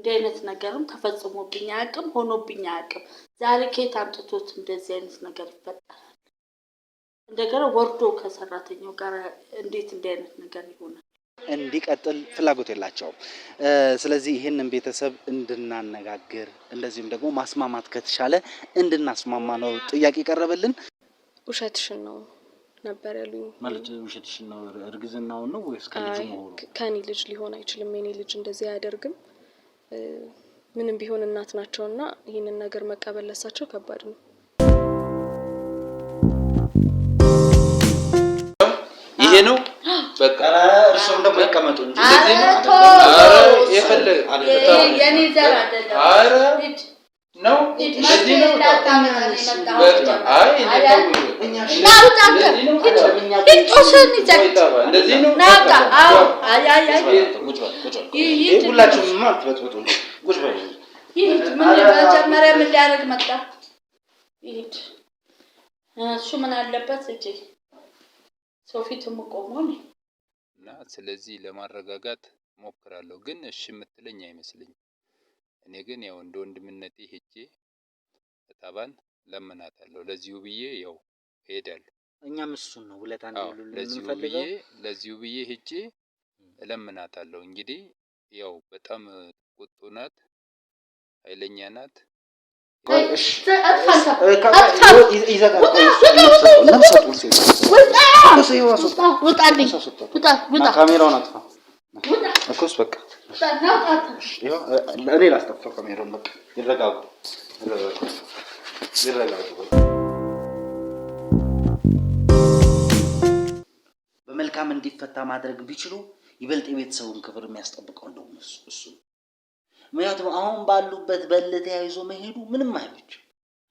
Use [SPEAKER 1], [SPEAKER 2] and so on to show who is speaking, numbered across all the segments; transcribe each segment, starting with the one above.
[SPEAKER 1] እንዲህ አይነት ነገርም ተፈጽሞብኝ አያውቅም፣ ሆኖብኝ አያውቅም። ዛሬ ከየት አምጥቶት እንደዚህ አይነት ነገር ይፈጠራል? እንደገና ወርዶ ከሰራተኛው ጋር እንዴት እንዲህ አይነት ነገር ይሆናል?
[SPEAKER 2] እንዲቀጥል ፍላጎት የላቸውም። ስለዚህ ይህንን ቤተሰብ እንድናነጋግር እንደዚሁም ደግሞ ማስማማት ከተቻለ እንድናስማማ ነው ጥያቄ ቀረበልን።
[SPEAKER 3] ውሸትሽን ነው ነበር ያሉኝ።
[SPEAKER 2] ማለት ውሸትሽን ነው እርግዝናውን ነው ወይስ ከልጁ መሆኑ?
[SPEAKER 3] ከኔ ልጅ ሊሆን አይችልም፣ የኔ ልጅ እንደዚህ አያደርግም። ምንም ቢሆን እናት ናቸውና ይህንን ነገር መቀበል ለሳቸው ከባድ ነው።
[SPEAKER 4] ይሄ ነው በቃ።
[SPEAKER 2] እርሱም ደግሞ ይቀመጡ እንጂ
[SPEAKER 1] የኔ ዘር አይደለም
[SPEAKER 4] ነው እንደዚህ ነው።
[SPEAKER 1] መጀመሪያ ምን ሊያደርግ መጣ? ይሂድ። እሱ ምን አለበት? እጄ ሰው ፊት የምቆመው እኔ
[SPEAKER 4] እና ስለዚህ ለማረጋጋት ሞክራለሁ፣ ግን እሺ የምትለኝ አይመስለኝም። እኔ ግን ያው እንደ ወንድምነቴ ሄጄ እታባን ለምናታለሁ። ለዚሁ ብዬ ያው እሄዳለሁ።
[SPEAKER 2] እኛም እሱን ነው ውለታ
[SPEAKER 4] ለዚሁ ብዬ ለዚሁ ብዬ ሄጄ እለምናታለሁ። እንግዲህ ያው በጣም ቁጡ ናት፣ ኃይለኛ ናት።
[SPEAKER 2] ካሜራውን አጥፋ እኮስ በቃ እኔ ላስጠፋው ካሜራውን። በቃ ይረጋጉ፣ ይረጋጉ። በመልካም እንዲፈታ ማድረግ ቢችሉ ይበልጥ የቤተሰቡን ክብር የሚያስጠብቀው እንደውም እሱ። ምክንያቱም አሁን ባሉበት በል ተያይዞ መሄዱ ምንም አይበጅም።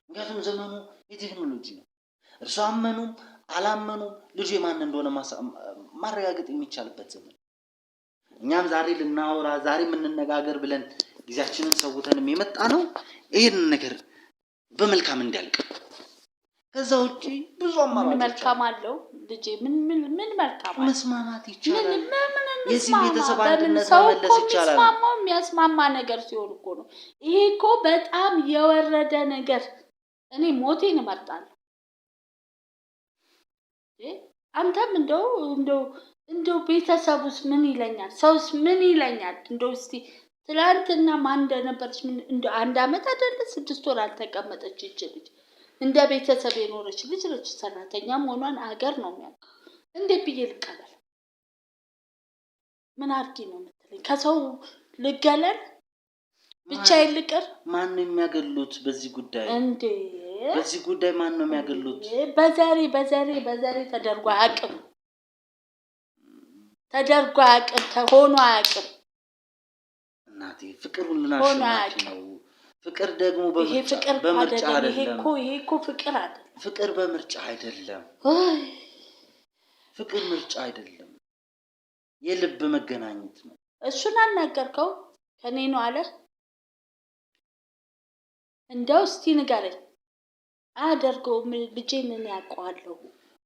[SPEAKER 2] ምክንያቱም ዘመኑ የቴክኖሎጂ ነው። እርሱ አመኑም አላመኑም ልጁ የማን እንደሆነ ማረጋገጥ የሚቻልበት ዘመን። እኛም ዛሬ ልናወራ ዛሬ የምንነጋገር ብለን ጊዜያችንን ሰውተንም የመጣ ነው ይህን ነገር በመልካም እንዲያልቅ። ከዛ ውጭ ብዙ አማራጮች
[SPEAKER 1] መልካም አለው ልጄ። ምን ምን ምን መልካም አለው?
[SPEAKER 2] መስማማት ይቻላል።
[SPEAKER 1] ምን
[SPEAKER 2] የዚህ ቤተሰብ አንድነት
[SPEAKER 1] ሰው
[SPEAKER 2] መመለስ
[SPEAKER 1] እኮ
[SPEAKER 2] ይቻላል።
[SPEAKER 1] የሚስማማው የሚያስማማ ነገር ሲሆን እኮ ነው። ይሄ እኮ በጣም የወረደ ነገር። እኔ ሞቴን እመርጣለሁ። አንተም እንደው እንደው እንደው ቤተሰቡስ ምን ይለኛል? ሰውስ ምን ይለኛል? እንደው እስቲ ትላንትና ማን እንደነበረች ምን እንደው አንድ አመት አይደለ 6 ወር አልተቀመጠች ይች ልጅ እንደ ቤተሰብ የኖረች ልጅ ነች። ሰራተኛ መሆኗን አገር ነው የሚያውቀው። እንዴት ብዬ ልቀበል? ምን አድርጊ ነው የምትለኝ? ከሰው ልገለል? ብቻዬን ልቅር?
[SPEAKER 2] ማን ነው የሚያገሉት በዚህ ጉዳይ?
[SPEAKER 1] እንዴ
[SPEAKER 2] በዚህ ጉዳይ ማን ነው የሚያገሉት?
[SPEAKER 1] በዛሬ በዛሬ በዛሬ ተደርጎ አያውቅም። ተደርጎ አያውቅም። ሆኖ አያውቅም።
[SPEAKER 2] እናቴ ፍቅር ሁሉን አሸናፊ ነው። ፍቅር ደግሞ
[SPEAKER 1] ይሄ ፍቅር
[SPEAKER 2] በምርጫ
[SPEAKER 1] አይደለም። ይሄ
[SPEAKER 2] አይደለም።
[SPEAKER 1] እኮ ይሄ እኮ ፍቅር አይደለም።
[SPEAKER 2] ፍቅር በምርጫ አይደለም። ፍቅር ምርጫ አይደለም፣ የልብ መገናኘት ነው።
[SPEAKER 1] እሱን አናገርከው? ከኔ ነው አለ። እንደው እስቲ ንገረኝ። አያደርገውም። ልጄን እኔ አውቀዋለሁ።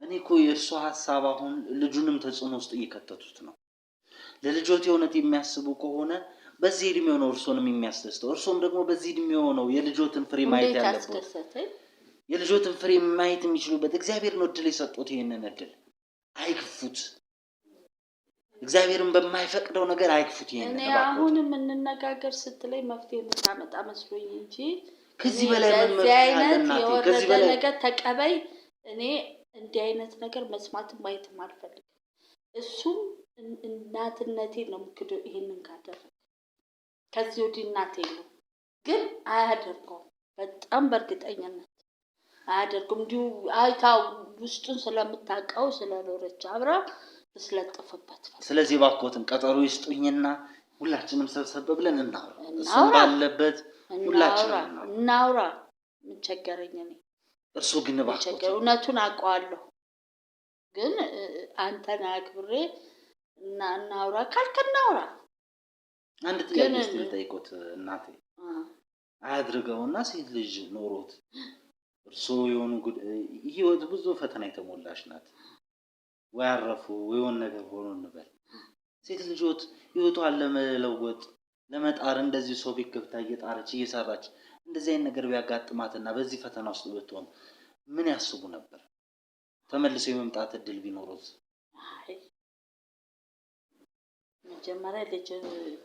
[SPEAKER 2] እኔ እኮ የእርሷ ሀሳብ አሁን ልጁንም ተጽዕኖ ውስጥ እየከተቱት ነው። ለልጆት የእውነት የሚያስቡ ከሆነ በዚህ እድሜው ነው እርሶንም የሚያስደስተው። እርሶም ደግሞ በዚህ እድሜው ነው የልጆትን ፍሬ ማየት
[SPEAKER 1] እንዴት
[SPEAKER 2] ያለበት።
[SPEAKER 1] አስደሰተኝ።
[SPEAKER 2] የልጆትን ፍሬ ማየት የሚችሉበት እግዚአብሔር ነው እድል የሰጡት። ይህንን እድል አይግፉት። እግዚአብሔርን በማይፈቅደው ነገር አይግፉት። ይሄንን
[SPEAKER 1] እኔ
[SPEAKER 2] እባክዎት።
[SPEAKER 1] አሁንም እንነጋገር ስትለኝ መፍትሄ የምታመጣ መስሎኝ እንጂ
[SPEAKER 2] ከዚህ
[SPEAKER 1] እኔ
[SPEAKER 2] በላይ ምን
[SPEAKER 1] በዚህ
[SPEAKER 2] መፍትሄ አለ
[SPEAKER 1] አይነት
[SPEAKER 2] እናቴ?
[SPEAKER 1] የወረደ
[SPEAKER 2] ከዚህ በላይ
[SPEAKER 1] ነገር ተቀበይ። እኔ እንዲህ አይነት ነገር መስማትም ማየትም አልፈልግም። እሱም እናትነቴን ነው የምክደው። ይሄንን ካደረገ ከዚህ ወዲህ እናቴ ነው፣ ግን አያደርገውም። በጣም በእርግጠኝነት አያደርገውም። እንዲሁ አይታው ውስጡን ስለምታውቀው ስለኖረች አብራ ልስለጥፍበት
[SPEAKER 2] ስለዚህ እባክዎትን ቀጠሮ ይስጡኝና ሁላችንም ሰብሰብ ብለን እናውራ። እሱም
[SPEAKER 1] እናውራ።
[SPEAKER 2] ባለበት
[SPEAKER 1] እናውራ
[SPEAKER 2] ሁላችንም እናውራ።
[SPEAKER 1] እናውራ። ምን ቸገረኝ እኔ
[SPEAKER 2] እርሱ ግን
[SPEAKER 1] ምን
[SPEAKER 2] እባክዎትን
[SPEAKER 1] ቸገረኝ? እውነቱን አውቀዋለሁ፣ ግን አንተን አክብሬ እና እናውራ ካልክ እናውራ።
[SPEAKER 2] አንድ ጥያቄ
[SPEAKER 1] ግን
[SPEAKER 2] እስቲ ልጠይቅዎት እናቴ። አያድርገውና ሴት ልጅ ኖሮት እርስዎ የሆኑ ህይወት ብዙ ፈተና የተሞላሽ ናት። ወይ አረፉ ወይ የሆነ ነገር ሆኖ እንበል፣ ሴት ልጆት ህይወቷን ለመለወጥ ለመጣር እንደዚህ ሰው ቤት ገብታ እየጣረች እየሰራች እንደዚህ አይነት ነገር ቢያጋጥማትና በዚህ ፈተና ውስጥ ብትሆን ምን ያስቡ ነበር? ተመልሶ የመምጣት እድል ቢኖሩት?
[SPEAKER 1] አይ መጀመሪያ ልጅ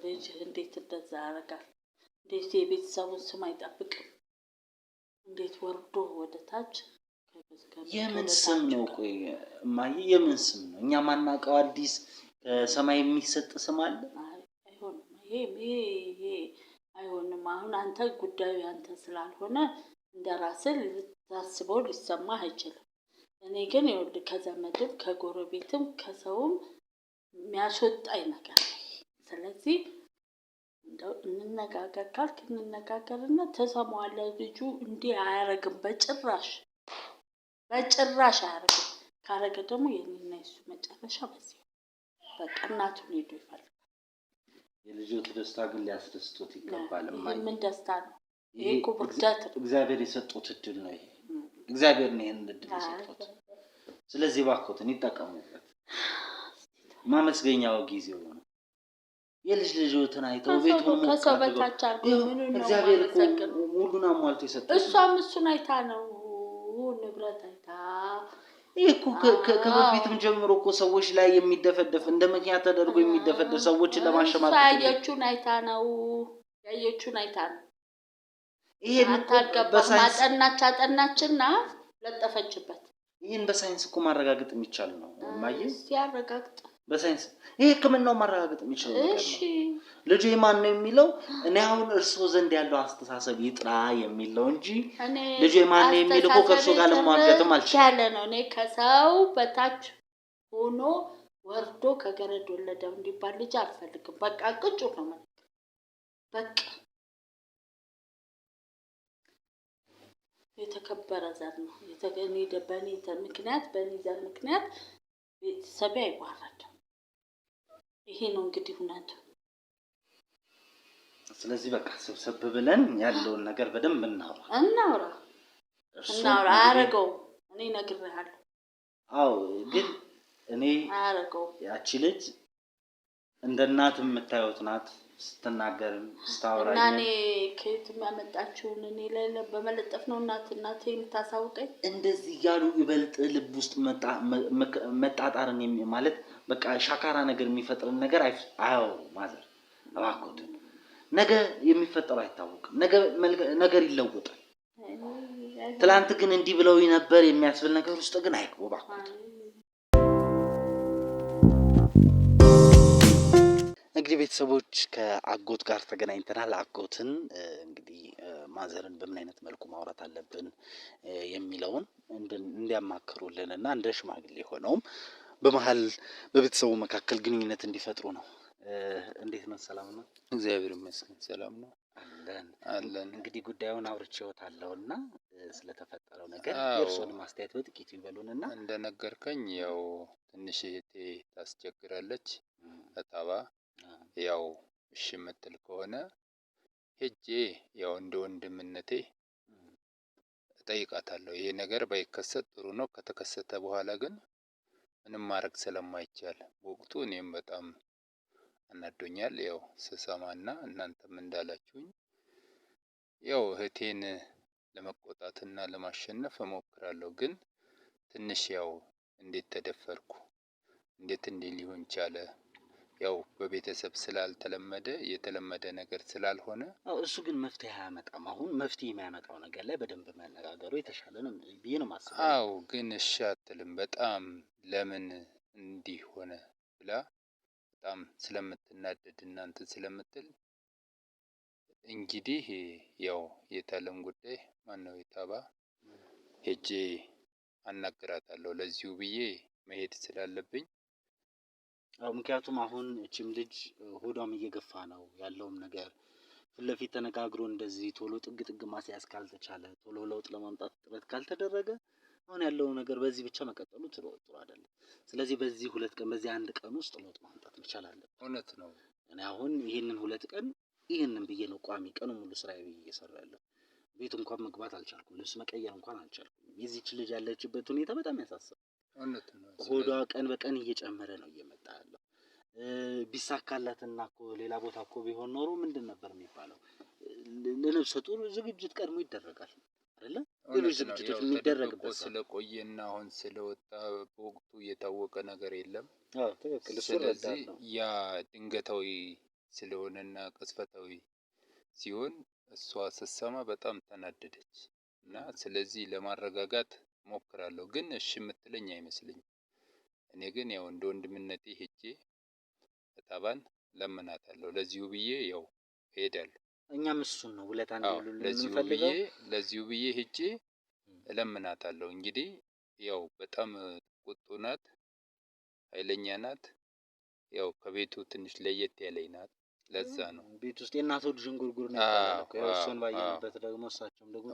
[SPEAKER 1] ልጅ እንዴት እንደዛ ያደርጋል? እንዴት የቤተሰቡን ስም አይጠብቅም? እንዴት ወርዶ ወደ ታች?
[SPEAKER 2] የምን ስም ነው? ቆይ እማዬ፣ የምን ስም ነው? እኛ ማናውቀው አዲስ ከሰማይ የሚሰጥ ስም አለ?
[SPEAKER 1] አይሆንም። ይሄ አይሆንም። አሁን አንተ ጉዳዩ ያንተ ስላልሆነ እንደ ራስህ ልታስበው ሊሰማህ አይችልም። እኔ ግን ይኸውልህ ከዘመድም ከጎረቤትም ከሰውም የሚያስወጣኝ ነገር ነው። ስለዚህ እንደው እንነጋገር ካልክ እንነጋገርና ትሰማዋለህ። ልጁ እንዲህ አያረግም፣ በጭራሽ በጭራሽ አያረግም። ካረገ ደግሞ የኔና የሱ መጨረሻ በዚህ በቃ እናቱን ሄዶ ይፈልጋል።
[SPEAKER 2] የልጆት ደስታ ግን ሊያስደስቶት ይገባል።
[SPEAKER 1] ይሄ ምን ደስታ ነው? ይሄ እኮ ውርደት ነው።
[SPEAKER 2] እግዚአብሔር የሰጡት እድል ነው። ይሄ እግዚአብሔር ነው ይሄን እድል የሰጡት። ስለዚህ እባክዎትን ይጠቀሙበት። ማመስገኛው ጊዜው ነው። የልጅ ልጆትን አይተው ቤቱን
[SPEAKER 1] ከሰው በታች አድርጎ ምኑን ነው
[SPEAKER 2] እግዚአብሔር እኮ
[SPEAKER 1] የማመሰግነው?
[SPEAKER 2] ሁሉን አሟልቶ የሰጠው።
[SPEAKER 1] እሷም እሱን አይታ ነው ንብረት አይታ።
[SPEAKER 2] ይህ እኮ ከበፊትም ጀምሮ እኮ ሰዎች ላይ የሚደፈደፍ፣ እንደ ምክንያት ተደርጎ የሚደፈደፍ፣ ሰዎችን
[SPEAKER 1] እሷ
[SPEAKER 2] ለማሸማቀቅ
[SPEAKER 1] ያየችውን አይታ ነው፣ ያየችውን አይታ ነው።
[SPEAKER 2] ይሄን እኮ
[SPEAKER 1] አታገባም።
[SPEAKER 2] በሳይንስ
[SPEAKER 1] አጠናች አጠናችና ለጠፈችበት።
[SPEAKER 2] ይህን በሳይንስ እኮ ማረጋገጥ የሚቻል ነው እማዬ።
[SPEAKER 1] እስቲ አረጋግጥ።
[SPEAKER 2] በሳይንስ ይሄ ሕክምናው ማረጋገጥ የሚችለው ነገር ነው። ልጁ የማን ነው የሚለው እኔ አሁን እርስዎ ዘንድ ያለው አስተሳሰብ ይጥራ የሚል ነው እንጂ
[SPEAKER 1] እኔ
[SPEAKER 2] ልጁ የማን ነው የሚል እኮ ከእርስዎ ጋር ልሟገትም አልችልም።
[SPEAKER 1] ያለ ነው። እኔ ከሰው በታች ሆኖ ወርዶ ከገረድ ወለደው እንዲባል ልጅ አልፈልግም። በቃ ቅጩ ነው ማለት በቃ የተከበረ ዘር ነው። እኔ በእኔ ምክንያት፣ በእኔ ዘር ምክንያት ቤተሰቤ አይዋረድም። ይሄ ነው እንግዲህ እውነቱ።
[SPEAKER 2] ስለዚህ በቃ ሰብሰብ ብለን ያለውን ነገር በደንብ እናውራ።
[SPEAKER 1] እናውራ።
[SPEAKER 2] እርሱም
[SPEAKER 1] እናውራ።
[SPEAKER 2] እንግዲህ
[SPEAKER 1] አያረገውም። እኔ እነግርሃለሁ።
[SPEAKER 2] አዎ፣ ግን እኔ
[SPEAKER 1] አያረገውም።
[SPEAKER 2] ያቺ ልጅ እንደ እናት የምታዩት ናት። ስትናገርም
[SPEAKER 1] እና
[SPEAKER 2] ስታወራኝ
[SPEAKER 1] እኔ ከየት ያመጣችውን እኔ ላይ በመለጠፍ ነው እናት እናቴ የምታሳውቀኝ።
[SPEAKER 2] እንደዚህ እያሉ ይበልጥ ልብ ውስጥ መጣጣርን ማለት በቃ ሻካራ ነገር የሚፈጥርን ነገር አያወሩ mother፣ እባክዎትን። ነገ የሚፈጠረው አይታወቅም። ነገ ነገር ይለወጣል። ትላንት ግን እንዲህ ብለው ነበር የሚያስብል ነገር ውስጥ ግን አይግቡ እባክዎትን። እንግዲህ ቤተሰቦች ከአጎት ጋር ተገናኝተናል። አጎትን እንግዲህ mother ን በምን አይነት መልኩ ማውራት አለብን የሚለውን እንዲያማክሩልን እና እንደ ሽማግሌ ሆነውም በመሀል በቤተሰቡ መካከል ግንኙነት እንዲፈጥሩ ነው። እንዴት ነው? ሰላም ነው?
[SPEAKER 4] እግዚአብሔር ይመስገን ሰላም ነው።
[SPEAKER 2] አለን።
[SPEAKER 4] አለን።
[SPEAKER 2] እንግዲህ ጉዳዩን አውርቼዎታለሁ እና ስለተፈጠረው ነገር የእርስዎንም አስተያየት በጥቂቱ ይበሉንና።
[SPEAKER 4] እንደነገርከኝ ያው ትንሽ እህቴ ታስቸግራለች። እታባ ያው እሺ የምትል ከሆነ ሄጄ ያው እንደ ወንድምነቴ እጠይቃታለሁ። ይሄ ነገር ባይከሰት ጥሩ ነው። ከተከሰተ በኋላ ግን ምንም ማድረግ ስለማይቻል በወቅቱ እኔም በጣም አናዶኛል። ያው ስሰማና እናንተም እንዳላችሁኝ ያው እህቴን ለመቆጣትና ለማሸነፍ እሞክራለሁ። ግን ትንሽ ያው እንዴት ተደፈርኩ፣ እንዴት እንዲህ ሊሆን ቻለ? ያው በቤተሰብ ስላልተለመደ፣ የተለመደ ነገር ስላልሆነ።
[SPEAKER 2] አዎ፣ እሱ ግን መፍትሄ አያመጣም። አሁን መፍትሄ የሚያመጣው ነገር ላይ በደንብ መነጋገሩ የተሻለ ነው ብዬ ነው የማስበው።
[SPEAKER 4] አዎ፣ ግን እሺ አትልም። በጣም ለምን እንዲህ ሆነ ብላ በጣም ስለምትናደድ እናንተ ስለምትል እንግዲህ ያው የታለም ጉዳይ ማነው የታባ ሄጄ አናግራታለሁ። ለዚሁ ብዬ መሄድ ስላለብኝ።
[SPEAKER 2] አዎ፣ ምክንያቱም አሁን እቺም ልጅ ሆዷም እየገፋ ነው ያለውም ነገር ፊት ለፊት ተነጋግሮ እንደዚህ ቶሎ ጥግ ጥግ ማስያዝ ካልተቻለ፣ ቶሎ ለውጥ ለማምጣት ጥረት ካልተደረገ አሁን ያለው ነገር በዚህ ብቻ መቀጠሉ ጥሩ ጥሩ አይደለም። ስለዚህ በዚህ 2 ቀን፣ በዚህ አንድ ቀን ውስጥ ለውጥ ማምጣት መቻል አለብን።
[SPEAKER 4] እውነት ነው።
[SPEAKER 2] እኔ አሁን ይህንን 2 ቀን ይህንን ብዬ ነው ቋሚ ቀኑ ሙሉ ስራዬ ብዬ እየሰራ ያለሁ። ቤት እንኳን መግባት አልቻልኩም። ልብስ መቀየር እንኳን አልቻልኩም። የዚች ልጅ ያለችበት ሁኔታ በጣም ያሳስባል።
[SPEAKER 4] እውነት ነው።
[SPEAKER 2] ሆዷ ቀን በቀን እየጨመረ ነው እየመጣ ያለው። ቢሳካላትና እኮ ሌላ ቦታ እኮ ቢሆን ኖሮ ምንድን ነበር የሚባለው? ለነፍሰ ጡር ዝግጅት ቀድሞ ይደረጋል አይደለ? ሌሎች ዝግጅቶች የሚደረግበት
[SPEAKER 4] ስለቆየና አሁን ስለወጣ በወቅቱ የታወቀ ነገር የለም። ስለዚህ ያ ድንገታዊ ስለሆነና ቅጽበታዊ ሲሆን እሷ ስትሰማ በጣም ተናደደች እና ስለዚህ ለማረጋጋት ሞክራለሁ፣ ግን እሺ የምትለኝ አይመስለኝም። እኔ ግን ያው እንደ ወንድምነቴ ሄጄ እታባን ለምናታለሁ። ለዚሁ ብዬ ያው እሄዳለሁ።
[SPEAKER 2] እኛም እሱን ነው ውለታ እንዲውሉልን
[SPEAKER 4] ለዚሁ ብዬ ሄጄ እለምናታለሁ። እንግዲህ ያው በጣም ቁጡ ናት፣ ኃይለኛ ናት። ያው ከቤቱ ትንሽ ለየት ያለኝ ናት። ለዛ ነው
[SPEAKER 2] ቤት ውስጥ የእናት ሆድ ዥንጉርጉር ነው። እሱን ባየንበት ደግሞ እሳቸውም ደግሞ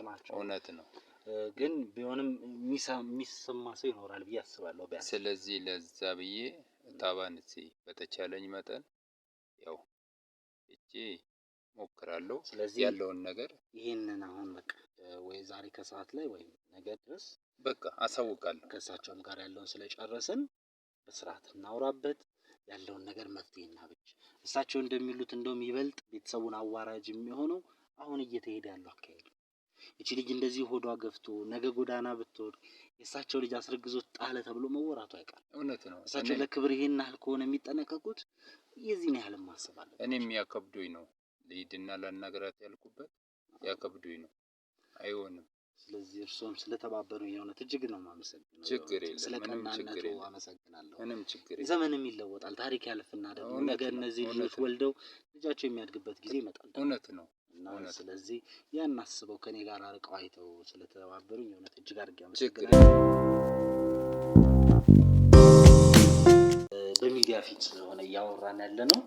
[SPEAKER 4] ናቸው። እውነት ነው።
[SPEAKER 2] ግን ቢሆንም የሚሰማ ሰው ይኖራል ብዬ አስባለሁ። ቢያንስ
[SPEAKER 4] ስለዚህ ለዛ ብዬ ታባን በተቻለኝ መጠን ያው እጄ ሞክራለሁ። ስለዚህ ያለውን ነገር
[SPEAKER 2] ይሄንን አሁን በቃ ወይ ዛሬ ከሰዓት ላይ ወይም ነገ ድረስ
[SPEAKER 4] በቃ አሳውቃለሁ።
[SPEAKER 2] ከእሳቸውም ጋር ያለውን ስለጨረስን በስርዓት እናውራበት፣ ያለውን ነገር መፍትሄ እናብጅ። እሳቸው እንደሚሉት እንደውም ይበልጥ ቤተሰቡን አዋራጅ የሚሆነው አሁን እየተሄደ ያለው አካሄድ ነው። ይቺ ልጅ እንደዚህ ሆዷ ገፍቶ ነገ ጎዳና ብትወድቅ የእሳቸው ልጅ አስረግዞ ጣለ ተብሎ መወራቱ አይቀርም።
[SPEAKER 4] እውነት ነው።
[SPEAKER 2] እሳቸው ለክብር ይሄን ያህል ከሆነ የሚጠነቀቁት የዚህን ያህል ማሰብ አለባቸው።
[SPEAKER 4] እኔም ያከብዶኝ ነው ልሂድና ላናግራት ያልኩበት ያከብዶኝ ነው። አይሆንም።
[SPEAKER 2] ስለዚህ እርስዎም ስለተባበሩ የእውነት እጅግ ነው የማመሰግነው።
[SPEAKER 4] ችግር የለም።
[SPEAKER 2] ስለ ቀናነቱ አመሰግናለሁ።
[SPEAKER 4] ምንም ችግር የለም።
[SPEAKER 2] ዘመንም ይለወጣል፣ ታሪክ ያልፍና ደግሞ ነገ እነዚህ ልጆች ወልደው ልጃቸው የሚያድግበት ጊዜ ይመጣል።
[SPEAKER 4] እውነት ነው።
[SPEAKER 2] እና ስለዚህ ያን አስበው ከኔ ጋር አርቀው አይተው ስለተባበሩኝ የእውነት እጅግ አድርጌ አመሰግናለሁ። በሚዲያ ፊት ስለሆነ እያወራን ያለ ነው።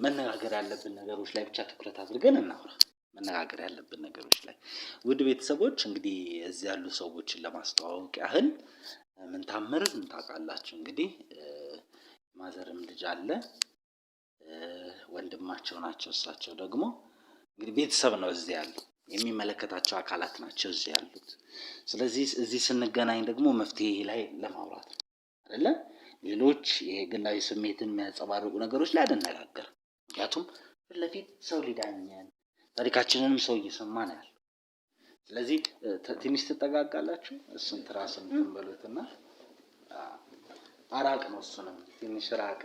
[SPEAKER 2] መነጋገር ያለብን ነገሮች ላይ ብቻ ትኩረት አድርገን እናውራ። መነጋገር ያለብን ነገሮች ላይ ውድ ቤተሰቦች እንግዲህ እዚህ ያሉ ሰዎችን ለማስተዋወቅ ያህል ምንታምር ታውቃላችሁ እንግዲህ ማዘርም ልጅ አለ፣ ወንድማቸው ናቸው። እሳቸው ደግሞ እንግዲህ ቤተሰብ ነው እዚህ ያሉ የሚመለከታቸው አካላት ናቸው እዚህ ያሉት። ስለዚህ እዚህ ስንገናኝ ደግሞ መፍትሄ ላይ ለማውራት ነው አይደለ? ሌሎች የግላዊ ስሜትን የሚያንጸባርቁ ነገሮች ላይ አንነጋገርም። ምክንያቱም ፊት ለፊት ሰው ሊዳኘን ታሪካችንንም ሰው እየሰማ ነው ያለው። ስለዚህ ትንሽ ትጠጋጋላችሁ። እሱን ትራስ እንትን በሉትና አራቅ ነው። እሱንም ትንሽ ራቀ።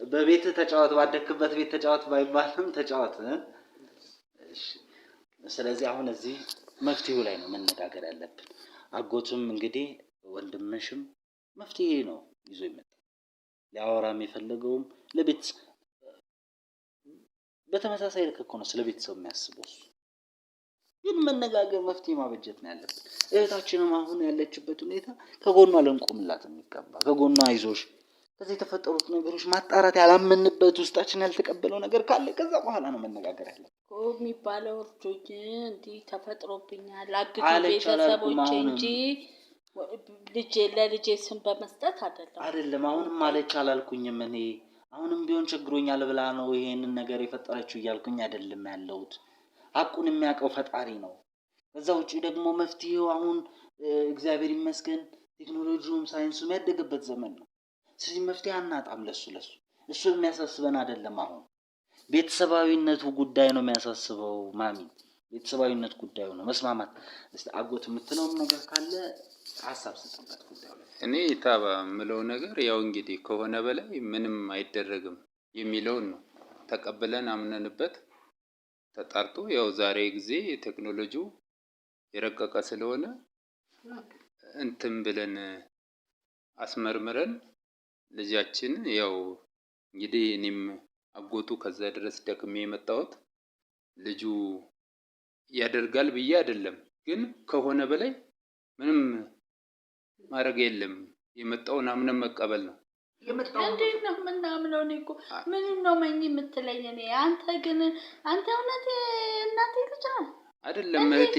[SPEAKER 2] በቤት ተጫወት፣ ባደክበት ቤት ተጫወት ባይባልም ተጫወት። ስለዚህ አሁን እዚህ መፍትሄው ላይ ነው መነጋገር ያለብን። አጎቱም እንግዲህ ወንድምሽም መፍትሄ ነው ይዞ ይመጣል። ሊያወራም የፈለገውም ለቤት በተመሳሳይ ልክ እኮ ነው ስለ ቤተሰብ የሚያስበው እሱ። ግን መነጋገር መፍትሄ ማበጀት ነው ያለብን። እህታችንም አሁን ያለችበት ሁኔታ ከጎኗ ልንቆምላት የሚገባ ከጎኗ አይዞሽ፣ ከዚህ የተፈጠሩት ነገሮች ማጣራት ያላመንበት ውስጣችን ያልተቀበለው ነገር ካለ ከዛ በኋላ ነው መነጋገር ያለብን
[SPEAKER 1] የሚባለው። እርዱኝ፣ እንዲህ ተፈጥሮብኛል፣ አግዙ ቤተሰቦቼ እንጂ ልጄ ለልጄ ስም በመስጠት አይደለም
[SPEAKER 2] አይደለም። አሁንም አለች አላልኩኝም እኔ አሁንም ቢሆን ቸግሮኛል ብላ ነው ይሄንን ነገር የፈጠረችው እያልኩኝ አይደለም ያለሁት። ሐቁን የሚያውቀው ፈጣሪ ነው። ከዛ ውጭ ደግሞ መፍትሄው አሁን እግዚአብሔር ይመስገን ቴክኖሎጂውም ሳይንሱም ያደገበት ዘመን ነው። ስለዚህ መፍትሄ አናጣም። ለሱ ለሱ እሱ የሚያሳስበን አይደለም። አሁን ቤተሰባዊነቱ ጉዳይ ነው የሚያሳስበው። ማሚ ቤተሰባዊነት ጉዳዩ ነው መስማማት። እስኪ አጎት የምትለውም ነገር ካለ ሀሳብ ስጥበት ጉዳዩ ላይ።
[SPEAKER 4] እኔ ታባ የምለው ነገር ያው እንግዲህ ከሆነ በላይ ምንም አይደረግም የሚለውን ነው ተቀብለን አምነንበት ተጣርቶ ያው ዛሬ ጊዜ ቴክኖሎጂው የረቀቀ ስለሆነ እንትን ብለን አስመርምረን ልጃችን ያው እንግዲህ እኔም አጎቱ ከዛ ድረስ ደክሜ የመጣሁት ልጁ ያደርጋል ብዬ አይደለም፣ ግን ከሆነ በላይ ምንም ማድረግ የለም። የመጣውን አምነን መቀበል ነው።
[SPEAKER 1] እንዴት ነው የምናምነው? እኔ እኮ ምንም ነው መኝ የምትለኝ እኔ። አንተ ግን አንተ እውነት እናቴ ልጅ ነው
[SPEAKER 4] አይደለም እህቴ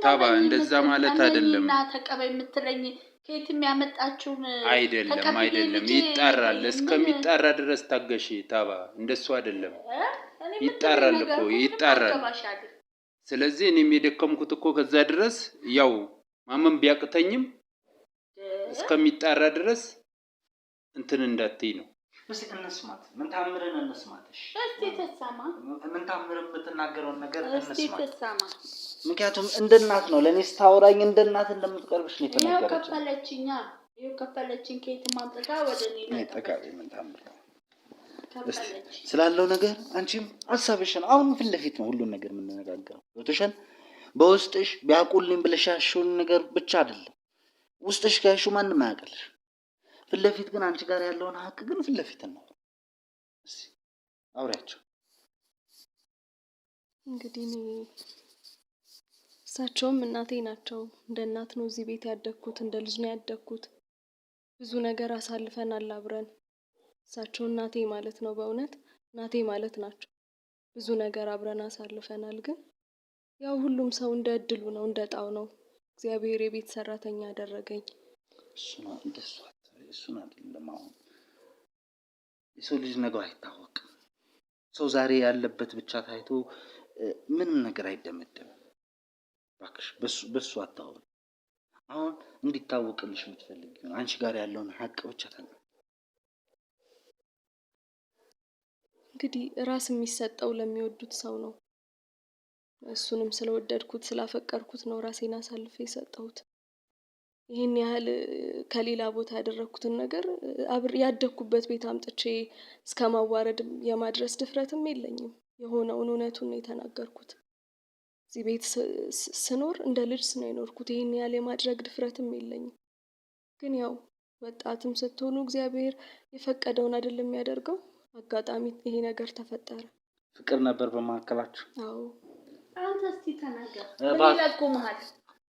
[SPEAKER 4] ታባ፣ እንደዛ ማለት አይደለም።
[SPEAKER 1] እና ተቀበይ የምትለኝ ከየት የሚያመጣችውን
[SPEAKER 4] አይደለም፣ አይደለም። ይጣራል። እስከሚጣራ ድረስ ታገሽ ታባ። እንደሱ አይደለም። ይጣራል እኮ ይጣራል። ስለዚህ እኔም የደከምኩት እኮ ከዛ ድረስ ያው ማመን ቢያቅተኝም እስከሚጣራ ድረስ እንትን እንዳትይ ነው።
[SPEAKER 2] እስቲ እንስማት፣ ምን ታምርን እንስማት። እሺ
[SPEAKER 1] እስቲ ትሰማ፣
[SPEAKER 2] ምን ታምር የምትናገረውን ነገር
[SPEAKER 1] እስቲ ትሰማ።
[SPEAKER 2] ምክንያቱም እንደ እናት ነው ለእኔ ስታወራኝ እንደ እናት እንደምትቀርብሽ ነው የተናገረችው።
[SPEAKER 1] ከፈለችኛ፣ ይኸው ከፈለችኝ። ከየትም አምጥታ ወደ እኔ
[SPEAKER 2] ጠቃሚ ምን ታምር ስላለው ነገር አንቺም ሀሳብሽን አሁን ፊት ለፊት ነው ሁሉን ነገር የምንነጋገረው። ገብቶሻል? በውስጥሽ ቢያውቁልኝ ብለሽ ያልሽውን ነገር ብቻ አይደለም ውስጥሽ ከያልሽው ማንም አያውቅልሽ። ፊት ለፊት ግን አንቺ ጋር ያለውን ሀቅ ግን ፊት ለፊት ነው። እስኪ አውሪያቸው።
[SPEAKER 3] እንግዲህ እኔ እሳቸውም እናቴ ናቸው። እንደ እናት ነው እዚህ ቤት ያደግኩት፣ እንደ ልጅ ነው ያደግኩት። ብዙ ነገር አሳልፈናል አብረን። እሳቸው እናቴ ማለት ነው፣ በእውነት እናቴ ማለት ናቸው። ብዙ ነገር አብረን አሳልፈናል። ግን ያው ሁሉም ሰው እንደ እድሉ ነው፣ እንደ እጣው ነው። እግዚአብሔር የቤት ሰራተኛ አደረገኝ።
[SPEAKER 2] እሱን አይደለም። አሁን የሰው ልጅ ነገው አይታወቅም። ሰው ዛሬ ያለበት ብቻ ታይቶ ምንም ነገር አይደመደምም። እባክሽ በሱ አታውሪ። አሁን እንዲታወቅልሽ የምትፈልጊው አንቺ ጋር ያለውን ሀቅ ብቻ ተናገሪ።
[SPEAKER 3] እንግዲህ ራስ የሚሰጠው ለሚወዱት ሰው ነው። እሱንም ስለወደድኩት ስላፈቀርኩት ነው ራሴን አሳልፌ የሰጠሁት። ይህን ያህል ከሌላ ቦታ ያደረግኩትን ነገር ያደግኩበት ቤት አምጥቼ እስከ ማዋረድ የማድረስ ድፍረትም የለኝም። የሆነውን እውነቱን ነው የተናገርኩት። እዚህ ቤት ስኖር እንደ ልጅ ነው የኖርኩት። ይህን ያህል የማድረግ ድፍረትም የለኝም። ግን ያው ወጣትም ስትሆኑ እግዚአብሔር የፈቀደውን አይደለም የሚያደርገው። አጋጣሚ ይሄ ነገር ተፈጠረ።
[SPEAKER 2] ፍቅር ነበር በመካከላችሁ?
[SPEAKER 3] አዎ።
[SPEAKER 1] አንተ እስቲ ተናገር። ምን ይለቁምሃል?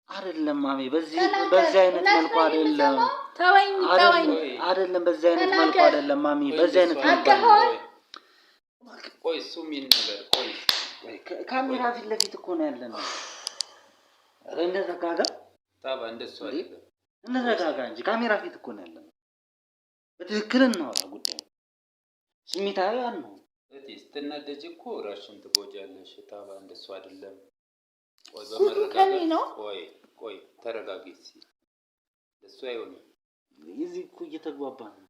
[SPEAKER 2] አይደለም ማሚ፣ በዚህ በዚህ አይነት መልኩ አይደለም።
[SPEAKER 1] ተወኝ ተወኝ፣
[SPEAKER 2] አይደለም በዚህ አይነት መልኩ አይደለም ማሚ፣ በዚህ አይነት መልኩ አይደለም።
[SPEAKER 4] ቆይ እሱ የሚል ነገር ቆይ፣
[SPEAKER 2] ካሜራ ፊት ለፊት እኮ ነው ያለነው። ኧረ እንረጋጋ
[SPEAKER 4] ታባ፣ እንደሱ አይደለም።
[SPEAKER 2] እንረጋጋ እንጂ ካሜራ ፊት እኮ ነው ያለነው። በትክክል እናወራ ጉዳዩ። ስሜታዊ አንሁን።
[SPEAKER 4] እህቴ ስትናደጂ እኮ ራስሽን ትጎጃለሽ። ታባ፣ እንደሱ አይደለም። ቆይ
[SPEAKER 1] ጉዱ ከኔ ነው።
[SPEAKER 4] ቆይ ቆይ ተረጋጊ። እስኪ እንደሱ አይሆንም።
[SPEAKER 2] እዚህ እኮ እየተግባባን ነው፣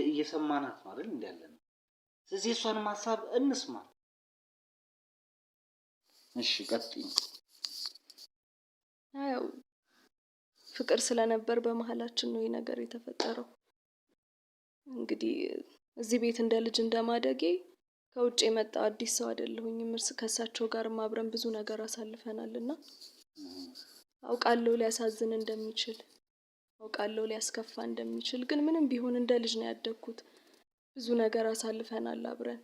[SPEAKER 2] እየሰማናት ነው አይደል? እንደ ያለ ነው። ስለዚህ እሷንም ሀሳብ እንስማ። እሺ ቀጥይ።
[SPEAKER 3] ያው ፍቅር ስለነበር በመሀላችን ነው ይህ ነገር የተፈጠረው። እንግዲህ እዚህ ቤት እንደ ልጅ እንደማደጌ ከውጭ የመጣ አዲስ ሰው አይደለሁኝም። እርስ ከእሳቸው ጋርም አብረን ብዙ ነገር አሳልፈናል እና አውቃለሁ ሊያሳዝን እንደሚችል፣ አውቃለሁ ሊያስከፋ እንደሚችል። ግን ምንም ቢሆን እንደ ልጅ ነው ያደግኩት። ብዙ ነገር አሳልፈናል አብረን።